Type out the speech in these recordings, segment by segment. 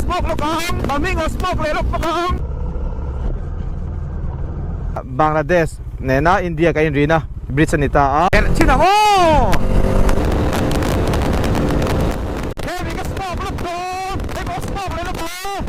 smoke lawk ang mami ngaw smoke leh lawk bawk ang. Bangladesh nena India kan inrina bridge a ni ta a. Herh chin ang aw! Hemi ka smoke lawk dawn, hei pawh smoke leh lawk ang.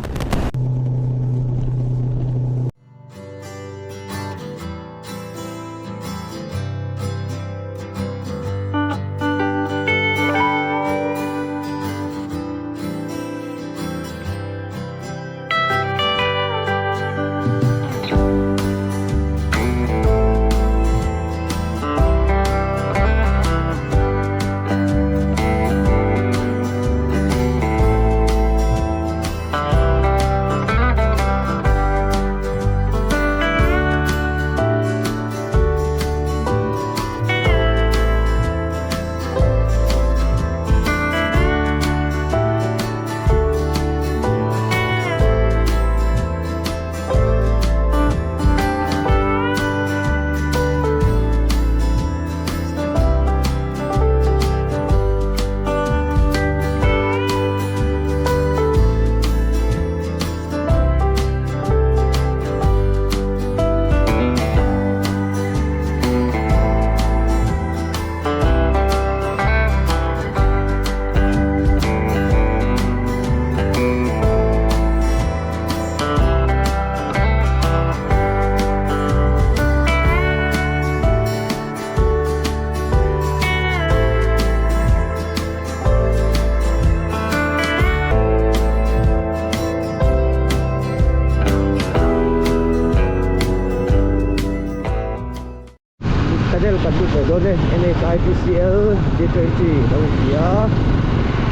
Channel kan lut leh dawn e NHIPCL G20 lo inti a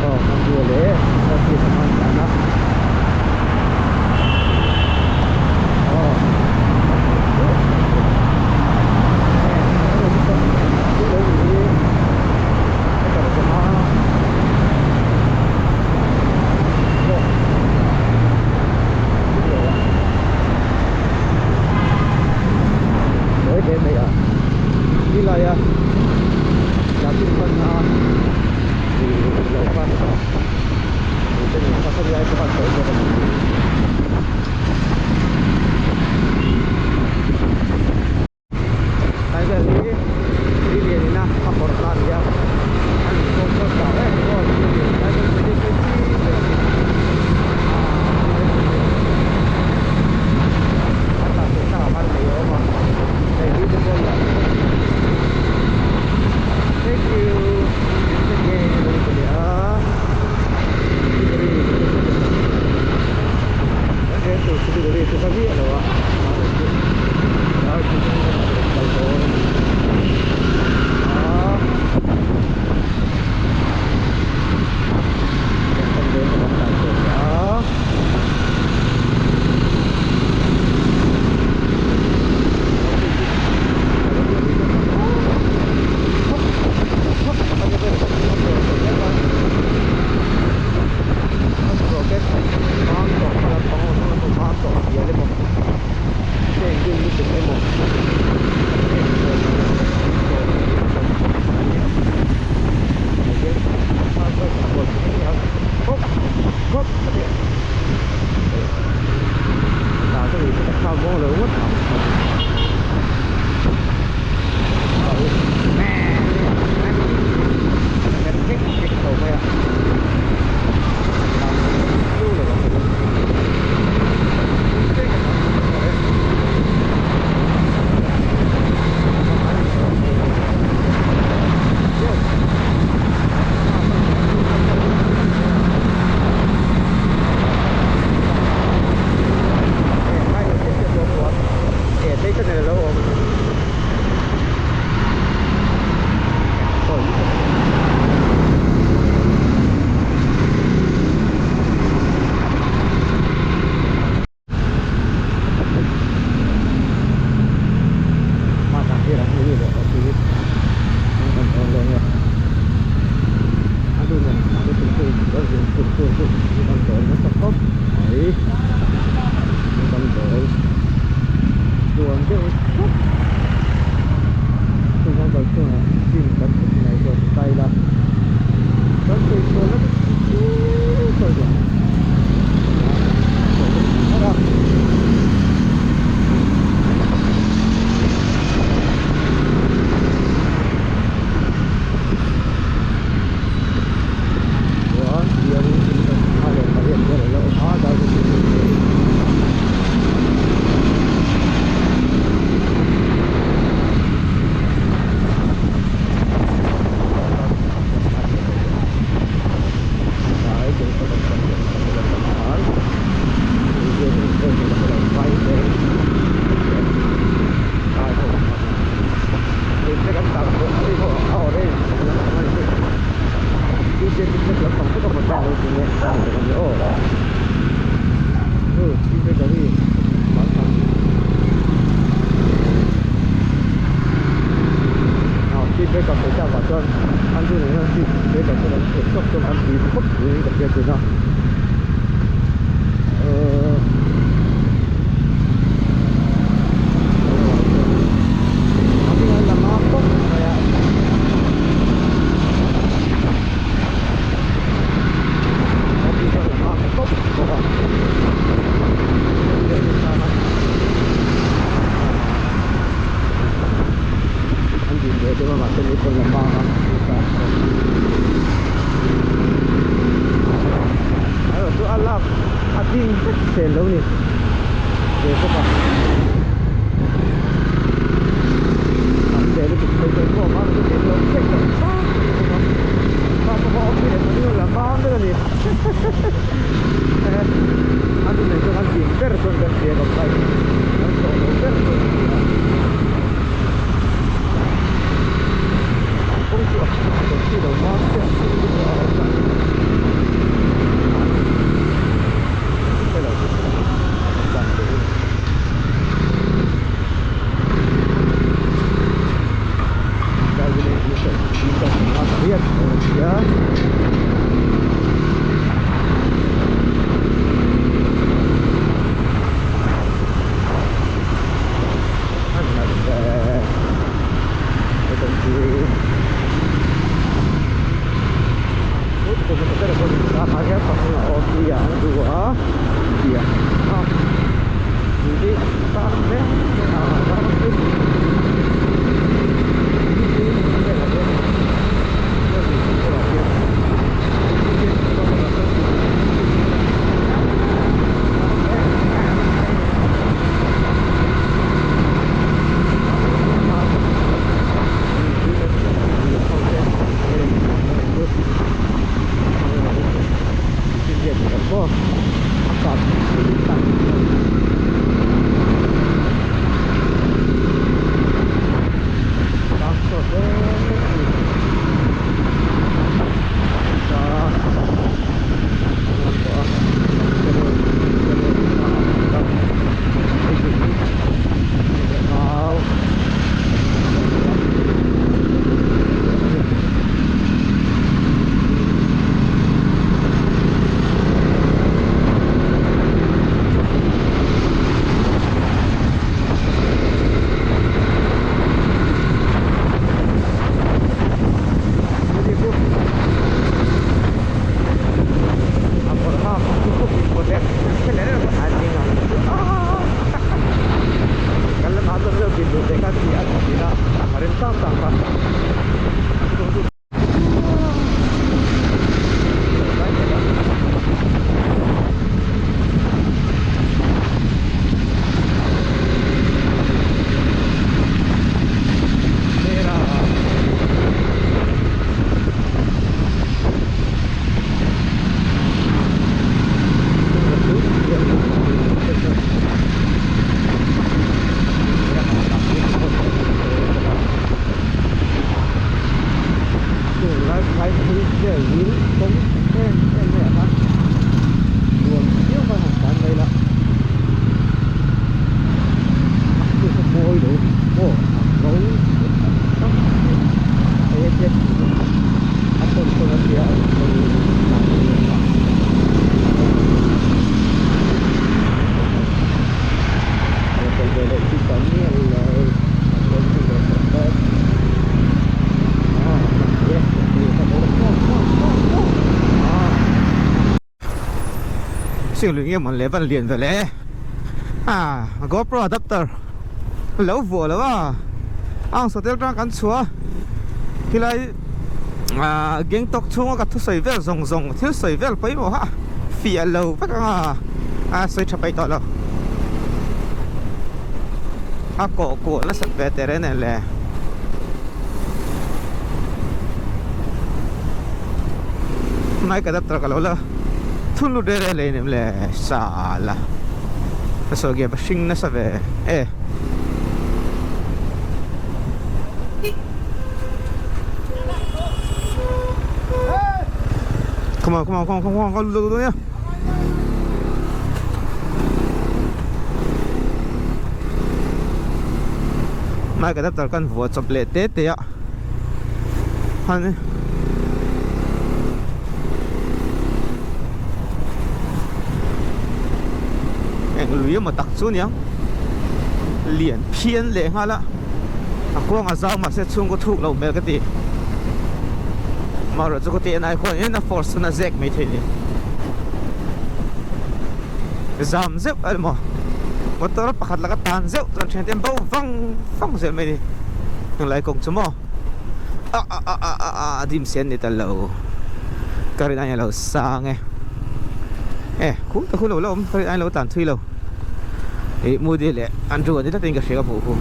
aw kan duh leh office a hman dan a aw Mawi hle mai a ti laia plastic hmanna ih lo kha ih te nen kha khawilai pawh khan sawi bawk a ni. Tlai vel hi tui lian in a a kawr ta a ni a a lui pawh chuan zau em em aw tui lian tlai vel 2020 vel a ni a tlan theih thlak ah khan lei a awm a hei hi te pawh a thank you again a lo ti leh a Siliguri chu ka viah lo a kal dawn a a. speed break lampang vek a vawn dan lo tinge a ni bawk a ni aw. Speed breaker hi ban tham ah speed breaker sawi tak ah chuan an tunah hian speed breaker chu kan theih tawk chuan an tui khawp niin ka hria thin a ehh a hming an la mam bawk mai a. Siang lui nge mawn le van lian ve le ah GoPro adapter lo vuah lo a ang satel tang kan chhuah a khilai ah Gangtok chhunga ka thusawi vel zawng zawng thil sawi vel pawimawh a fiah lo vek ang a a sawi tha paih tawh lo a kawh kuah nasat ve teh reng nen le. Mic adapter ka lo la thun lut reng reng lei nem le sala ka sawi ge hring nasa ve e. Come on, come on, come on, come on, ka lut dawn nia. Mic adapter kan vuah chawp leh te te a han eng lui emaw tak chu aniang lian phian leh nghal a a kuang a zau mahse chhungkaw thuk loh hmel ka ti amaherawhchu ka tih en ai khuan in a force chuan a zek mai thei a ni zam zeuh a emaw motor pakhat laka tan zeuh chuan thiante an bo vang vang zel mai a ni tunlai kawng chu maw a a a a a a dim sen ni ta lo ka rin aiin a lo sang e e khu ta khu lo la awm ka rin aiin a lo tlan thui lo ih Moody leh Andrew an ni tlatin ka hria ka hmuh khu.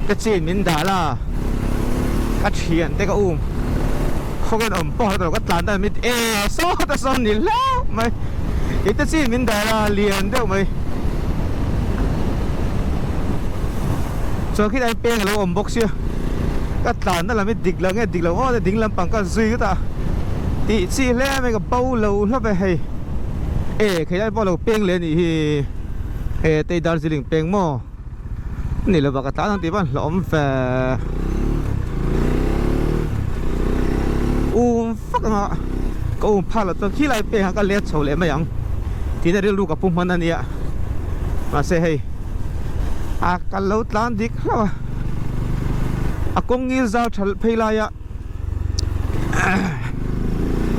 Ka chin min dah la, ka thian te ka um khawk in awm pawh hre tawh ka tlan dan mit e sawt a sawn ni hlauh mai i te chin min dah la lian deuh mai chuan khi lai peng a lo awm bawk sia ka tlan na lam hi dik lo nge dik lo aw ding lampang ka zui ta tih chi hle mai ka bo lo hlauh e hei e khelai pawh a lo peng leh a nih hi he tei Darjeeling peng maw. Ni lova ka tlan ang tih pawh an hlauhawm ve. Um fak anga ka um phak loh chuan khilai peng ah ka let chho leh mai ang tiin a rilru ka pu hman a nia. Mahse hei a ka lo tlan dik hlauh a, a kawng ngil zau tha phei laia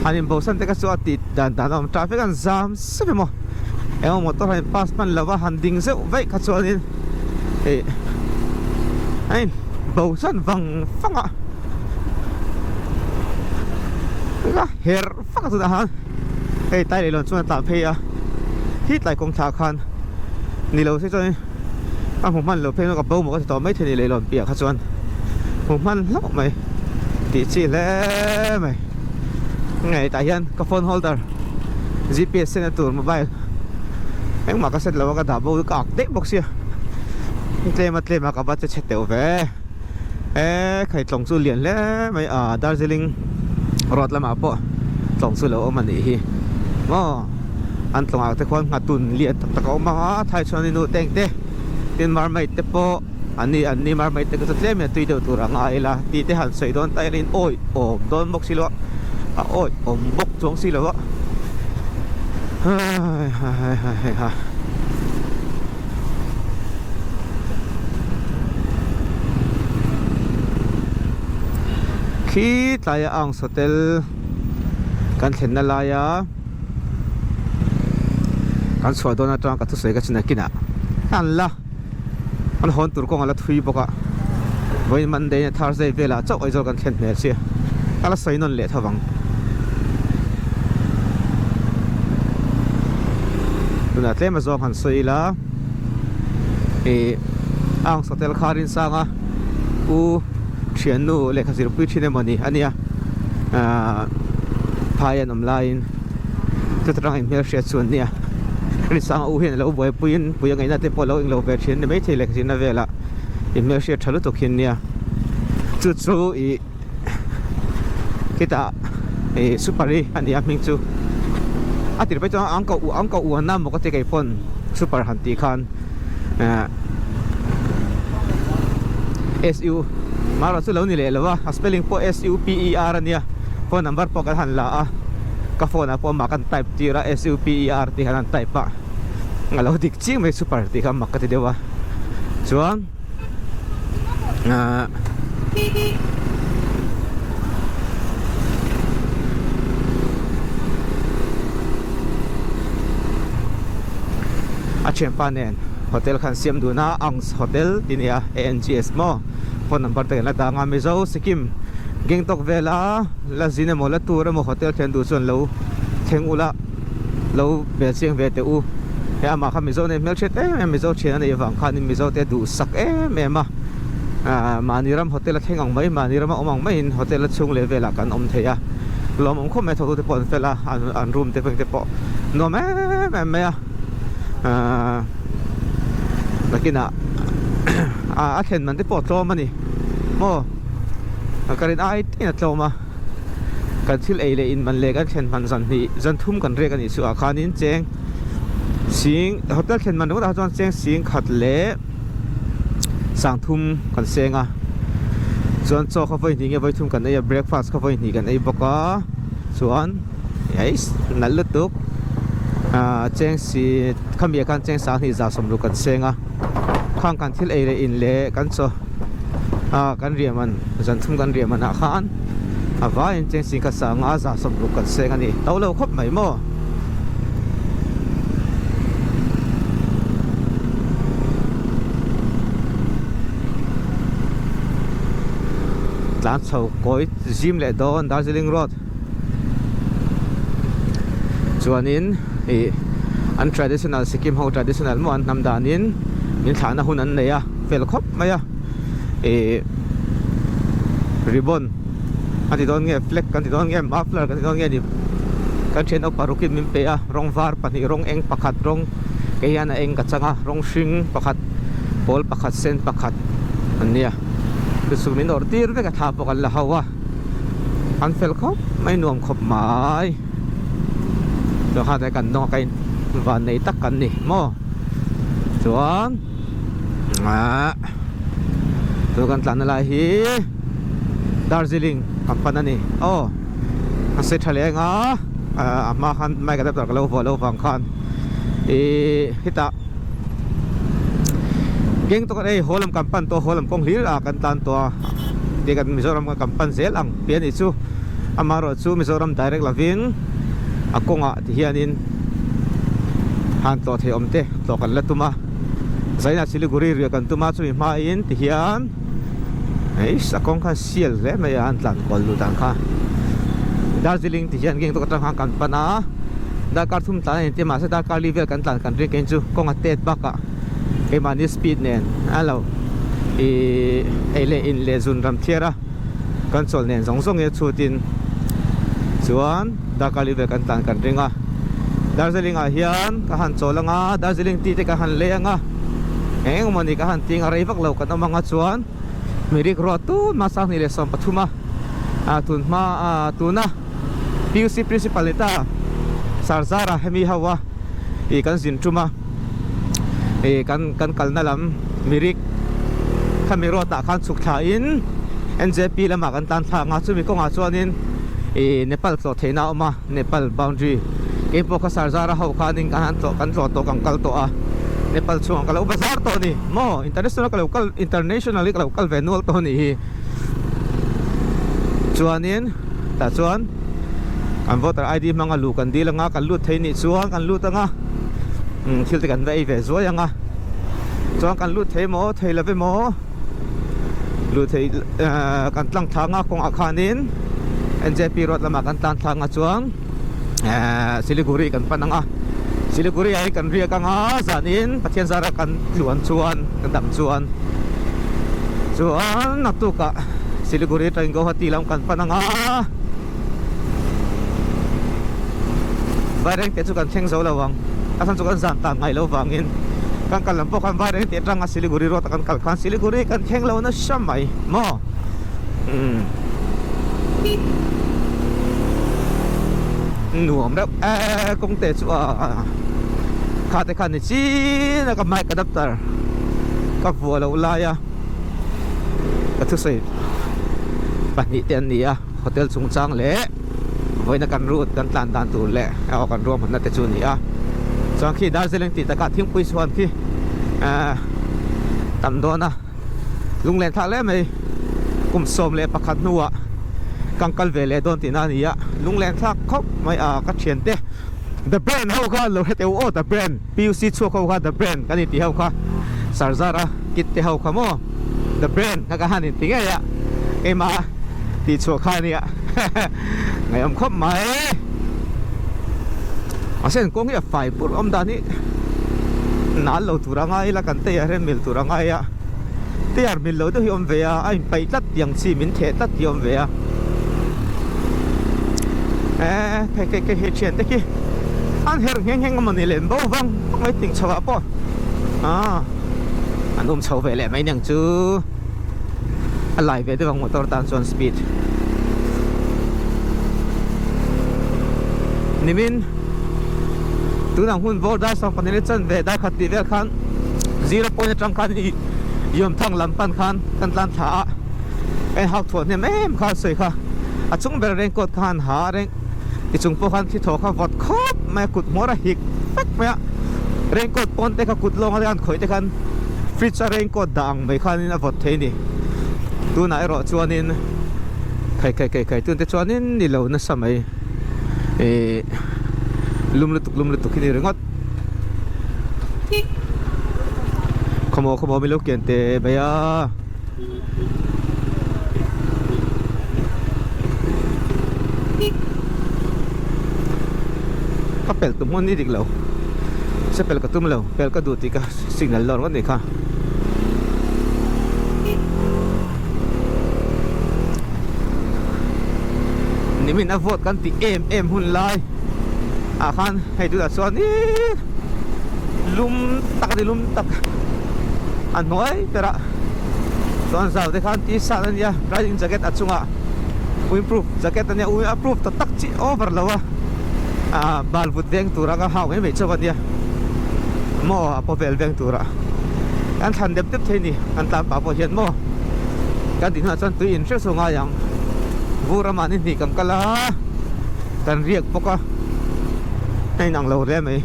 han inbosan te kha chu a tih dan dan a awm traffic an zam sep emaw engemaw motor han in pass hman lova han ding zeuh vaih kha chuanin ih a in bosan vang vang a ka her vak a chutah khan hei tai leh lawn chuan a tlan phei a khi tlai kawng thla khan ni lo se chuanin a hmu hman lo phei ka bo maw ka ti tawh maithei ni leilawn piah kha chuan hmu hman hlauh mai tih chi hle mai ngei tah hian ka phone holder GPS sena tur mobile engmah ka set lo a ka dah bo ka ak daih bawk sia tlem a tlem a ka va che chhe teuh ve e khai tlawng chu lian hle mai a Darjeeling road lamah pawh tlawng chu lo awm a nih hi maw. An tlawngah te khuan nghatun lian tak tak a awm ang a thai chuan inu teng te tin marmaid te pawh an ni an ni marmaid te kha chu tlem in a tui deuh tur a ngai ila tih te han sawi dawn ta ila in awi awm dawn bawk si lo a a awi awm bawk chuang si lo a hai hai hai hai hai ha. Khi tlaia Aung Hotel kan thlenna laia kan chhuah dawn atang ka thusawi ka chin a kinah an la an hawn tur kawng a la thui bawk a vawiin Monday nia Thursday velah chauh Aizawl kan thlen hmel sia ka la sawi nawn leh tho vang tunah tlem a zawng han sawi ila ih Aung Hotel kha Rinsanga u thiannu lehkha zirpui thin emaw ni a nia ahh phai an awm laiin chuta tang in hmelhriat chu an nia Rinsanga u hian a lo buaipuiin pui a ngaihna te pawh a lo englo ve thin a ni maithei lehkha zirna velah in hmelhriat tha lutuk hi an nia chu chu ih khitah ih super hi a ni a hming chu a tir phei chuan ang koh ang koh uan a maw ka ti keipawn super han tih khan. SU Mara chu lo ni leh lo a a spelling pawh S U P E R a nia phone number pawh kan han la a ka phone ah pawh amah kan type tir a S U P E R tih khan an type a a lo dik chiang mai super tih kha mak ka ti deuh a chuan ahh A thianpa nen hotel khan siam dun a Angs Hotel tih nia ANGS maw phone number te kan la dang a Mizo Sikkim Gangtok vela la zin emaw la tur emaw hotel thlen duh chuan lo thleng ula lo bel chiang ve teh u. He amah kha Mizo nei hmelhriat em em Mizo thian a neih avang khanin Mizo te a duhsak em em a. Ahh mahni ram hotel a thleng ang mai, mahni rama awm ang maiin hotel a chhung leh velah kan awm thei a. Lawmawm khawp mai thawktute pawh an fel a, an room te pawh te pawh nuam em em mai a. Ahh nakinah a thlen man te pawh a tlawm a ni maw ka rin ai tiin a tlawm a kan thil ei leh in man leh kan thlen man zan hnih zan thum kan riak a nih chu ah khanin cheng sing hotel thlen man ringawt ah chuan cheng sing khat leh sang thum kan seng a chuan chaw kha vawi hnih nge vawi thum kan ei a breakfast kha vawi hnih kan ei bawk a chuan. Eiss nalh lutuk ah cheng si khami ah khan cheng sanghnih za sawmruk kan seng a khang kan thil ei leh in leh kan chaw ah kan riah man zan thum kan riah man ah khan a vaiin cheng sing kha sanga za sawmruk kan seng a ni to lo khawp mai maw. Tlan chho kawi zim leh dawn Darjeeling road. Chuanin ih an traditional Sikkim ho traditional maw an hnam danin min thlahna hun an nei a fel khawp mai a ih ribbon a ti dawn nge flag kan ti dawn nge muffler kan ti dawn nge ni kan thian upa rukin min pe a rawng var pahnih rawng eng pakhat rawng kei hian a eng ka chang a rawng hring pakhat pawl pakhat sen pakhat an nia chu chu min awrh tir vek a thla pawh kan la ho a. An fel khawp mai nuam khawp mai chuan kha tlai kan dawng a ka in van nei tak kan ni maw chuan ah tuna kan tlanna lai hi Darjeeling kan pan a ni aw a sei tha leh anga a hma khan mic adapter ka lo vuah loh vang khan ih hetah Gangtok ah hei haw lam kan pan tawh a haw lam kawng hlir ah kan tlan tawh a ti kan Mizoram kan pan zel ang tih a nih chu amaherawh chu Mizoram direct lovin a kawngah ti hianin han tlawh thei awm te tlawh kan la tum a Zaina Siliguri riah kan tum a chumi hmain ti hian eiss a kawng khan sial hle mai a an tlan kual luh dan kha Darjeeling ti hian Gangtok atang khan kan pan a. Darkar thum tlan a inti mahse darkar li vel kan tlan kan ring keng chu kawng a tet bakah keimahni speed nen a lo ih ei leh in leh zun ram thliar a kan chawl nen zawng zawng hi a chhutin chuan darkar li vel kan tlan kan ring a Darjeeling ah hian ka han chawl anga Darjeeling tea te ka han lei anga eng eng mawni ka han ting a rei vak lo kan awm anga chuan mirik ruah tun hma sanghnih leh 13 a ah tun hma ah tuna. PUC Principal ni ta Sarzara hemi ho a ih kan zin tum a ih kan kan kalna lam mirik khami road ah khan chhuk thla in NJP lamah kan tan thlak ang a chumi kawngah chuanin ih Nepal tlawh theihna a awm a Nepal boundary keipawh kha Sarzara ho khanin kan han tlawh kan tlawh tawh kan kal tawh a Nepal chhungah ka lo bazar tawh a ni maw international ka lo kal international hi ka lo kal ve nual tawh a nih hi chuanin. Tah chuan kan voter ID hmanga luh kan dil anga kan lut thei nih chuan kan lut anga umm thil te kan va ei ve zuai anga chuan kan lut thei maw thei love maw luh thei ehh kan tlang thla anga kawngah khanin N J P road lamah kan tlan thla anga chuan ehh Siliguri kan pan anga Siliguri ah hi kan riak anga zanin Pathian zara kan tluan chuan kan dam chuan chuan naktukah. Siliguri atangin Guwahati lam kan pan anga Vairengte chu kan thleng zo lo ang a chhan chu kan zan tan ngai lo vangin kan kal lam pawh khan Vairengte atanga Siliguri road a kan kal khan Siliguri kan thleng lo nasa mai maw umm nuam reuh e kawngte chu a kha te khan ni chin a ka mic adapter ka vuah loh lai a. Ka thusawi pahnih te an ni a, hotel chungchang leh vawiina kan route kan tlan dan tur leh aw kan ruahmanna te chu a ni a. Chuan khi Darjeeling tih takah thingpui chhuan khi ehh tam dawn a, lunglen thlak hle mai kum 11 hnuah kan kal ve leh dawn tihna a ni a, lunglen thlak khawp mai a ka thiante The Brand ho kha an lo hre teuh aw The Brand PUC chhuak ho kha The Brand kan intih ho kha Sarzara. Kit te ho kha maw the brand kha ka han in ti ngei a keimah tih chhuah kha ania ngaihawm khawp mai mahse an kawng hi a fai pur awm dan hi. Nal lo tur a ngai ila kan tayar hian mil tur a ngai a, tayar mil lo deuh hi awm ve a, a inpaih tlat tih ang chi min theh tlat tih awm ve a. Eee hei hei hei hei thian te khi an herh nghe nghe emaw ni lem bo vang mai ting chho ah pawh aaa an um chho ve leh mai niang chu a lai ve deuh ang motor tan chuan speed nimin. Tunah hmun bawr dar 12 leh chanve dar khat tih vel khan zero point atang khan i Yawmthang lam pan khan kan tlan thla a, en hak thuah hnem em kha a sawi kha. A chung ber raincoat kha han ha a reng ti chung pawh khan thi thaw kha vawt khawp mai a, kut hmawr a hik vek mai a, raincoat pawn te kha kut lawng a han khawih te khan fridge a raincoat dah ang mai khanin a vawt thei a ni. Tunah erawh chuanin khai khai khai khai tun te chuanin ni lo nasa mai. Ihh lum lutuk lum lutuk hi ni ringawt khawmaw khawmaw milo kian teh mai a ka pel tum hmun ni dik lo se pel ka tum lo pel ka duh tih ka signal lawr ngawt ni kha. Nimin a vote kan tih em em hun lai ah khan hei tunah chuan ihh lum tak a ni lum tak a hnuai berah chuan zau te khan t shirt a nia riding jacket a chungah windproof jacket a nia a proof ta tak chi over lo a ah bal vut veng tur anga hau mai mai chauh a nia maw a paw vel veng turah kan thlan dep dep thei a ni kan tlan pah pawh hian maw. Kan tih hnuah chuan tui in hreuh chho ngai ang. Vur ramah ni hnih kan kal a, kan riak bawk a, a inang lo hle mai.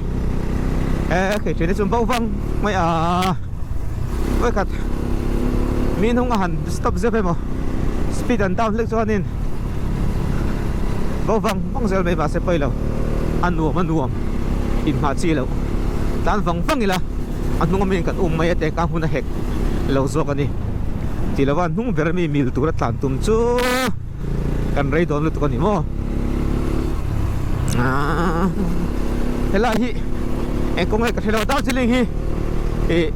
E khei thian te chu bo vang mai a, vawikhat mi hnung a han stop zep emaw speed an down hlek chuanin bo vang vang zel mai mahse pawi lo, a nuam a nuam inhmah chi loh tlan vang vang ila a hnung ami kan um mai a teng kang hun a hek lo zawk a ni. Ti lova hnung ber ami mil tura tlan tum chu kan rei dawn lutuk a ni maw? Aaa helai hi eng kawng nge ka hre lo Darjeeling hi ih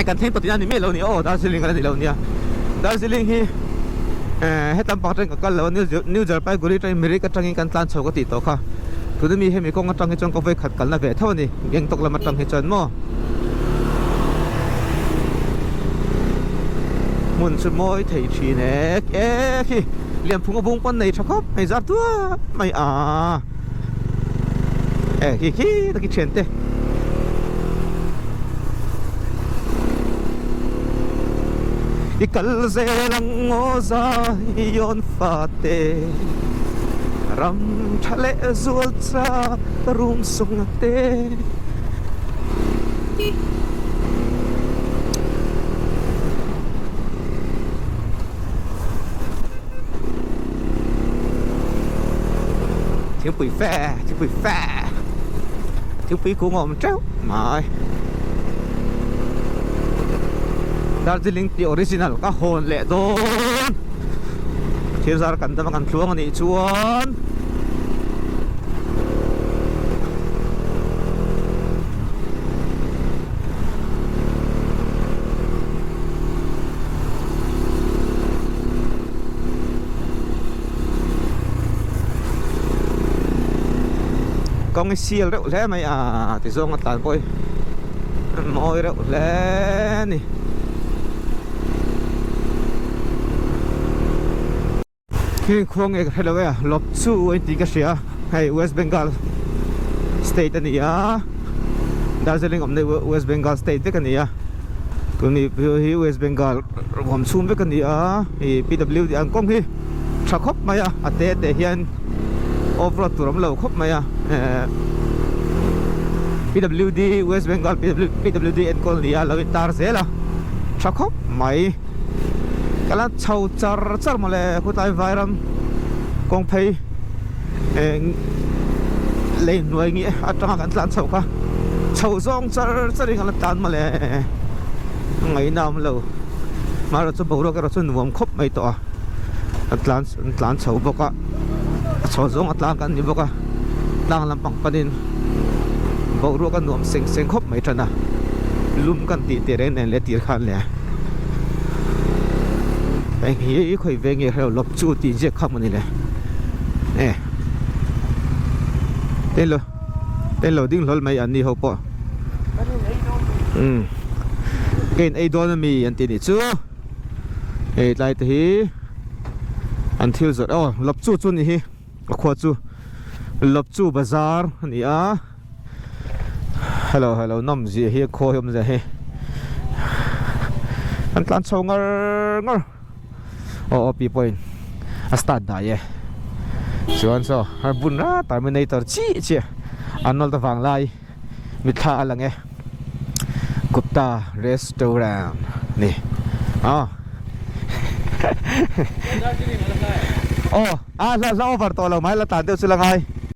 kan thleng tawh tihna a ni miah lo ni aw Darjeeling ala ni lo nia Darjeeling hi eh hetam pakhat atangin ka kal lo a New Jalpaiguri atangin Mirik atangin kan tlan chho ka tih tawh kha tuna mi hemi kawng atang hi chuan ka vawikhat kalna ve tho a ni Gangtok lam atang hi chuan maw. Hmun chu mawi thei thin e e khi lianphung a bung pawn nei tha khawp mai zar tuap mai a e khi khi taki thian te i kal zel ang ngaw Zion fate ram tha leh zual chak rum sung te. Thingpui fe, thingpui fe Thingpui kung a awm teuh mai Darjeeling tea original ka hawn leh dawn Thil zar kan dam a kan tluang a nih chuan Kawng hi sial reuh hle mai a ti zawng a tlan pawh hi mawi reuh hle a ni. Heng khua nge ka hre lo e a lawp chu a inti ka hria hei West Bengal state a ni a Darjeeling awmna hi West Bengal state vek a ni a tuni hi West Bengal awm chhung vek a ni a ih P W D an kawng hi tha khawp mai a a te te hian off road tur awm lo khawp mai a eh P W D West Bengal P W D enkawl a ni a lo intar zel a tha khawp mai. Ka la chho char char mawle khawtlai vairam kawng phei eng lei hnuai nge atanga kan tlan chho kha chho zawng char char in ka la tlan mawle a ngaihna awm lo amaherawh chu boruak erawh chu nuam khawp mai tawh a a tlan an tlan chho bawk a a chho zawng a tlang kan ni bawk a tlang lampang panin. Boruak a nuam seng seng khawp mai tan a, lum kan tih teh reng nen leh tir khan le. Heng hi khawi ve nge hrelo lawp chu tih ziak kha mawni le. E. Ten lo ten lo ding hlawl mai an ni ho pawh. Um. Kein ei dawn ami an ti nih chu. Hei tlai te hi an thil zawrh aw lawp chu chu ni hi. A khua chu Lopchu bazar a ni a, hello hello nawm zia hi a khawi awm zia hi an tlan chho ngar ngar aw aw pi pawhin a start dai e chuan saw a bun rat terminator chiah chiah Arnold a vang lai mitthla a lang e Gupta restaurant ni aw aw a hla hla over tawh lo mai la tlan deuh chu la ngai.